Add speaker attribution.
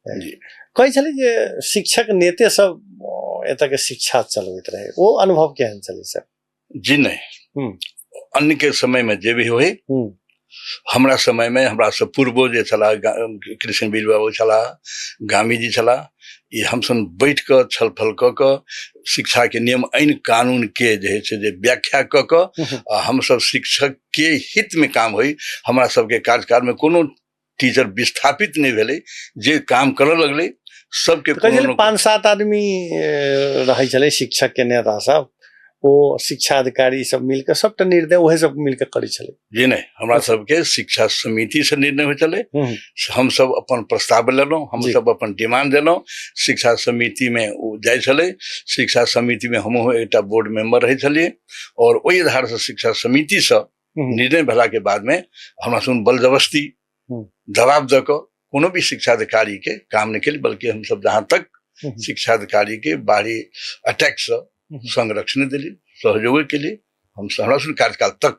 Speaker 1: जी।
Speaker 2: कहै छलै जे शिक्षक नेते सब एतऽ के शिक्षा चलबैत रहे, ओ अनुभव केहन छलै सर?
Speaker 1: जी नहि, अन्य के समय में जे भी होई, हमरा समय में हमरा से पूर्वो जे छलाह, कृष्ण वीर बाबू छलाह, गामी जी छलाह, ई हमसब बैठ कऽ छलफल कऽ कऽ शिक्षा के नियम ऐन कानून के जे होइ छै जे व्याख्या कऽ कऽ आ हमसब शिक्षक के हित में काम होइ। हमरा सबके कार्यकाल में कोनो टीचर विस्थापित नहि भेलै, जे काम करऽ लगलै सबके
Speaker 2: कहै छलै
Speaker 1: कोनो
Speaker 2: 5-7 आदमी रहै छलै शिक्षक के नेता सब, ओ शिक्षा अधिकारी सब मिलके सबटा निर्णय उहे सब मिलके करै छलै।
Speaker 1: जी नहि, हमरा सबके शिक्षा समिति से निर्णय होइ छलै। हमसब अपन प्रस्ताव लेलहुँ, हमसब अपन डिमांड देलहुँ, शिक्षा समिति में ओ जाइ छलै। शिक्षा समिति में हमहूँ एकटा बोर्ड मेंबर रहै छलियै और ओहि आधार से शिक्षा समिति से निर्णय भेला के बाद में हमरा सुन बल जबरदस्ती दबाव दऽ कऽ कोनो भी शिक्षा अधिकारी के काम नहि केली, बल्कि हमसब जहाँ तक शिक्षा अधिकारी के बाहरी अटैक से संरक्षण दिली, सहयोग के लिए हम हमरा सुन कार्यकाल तक।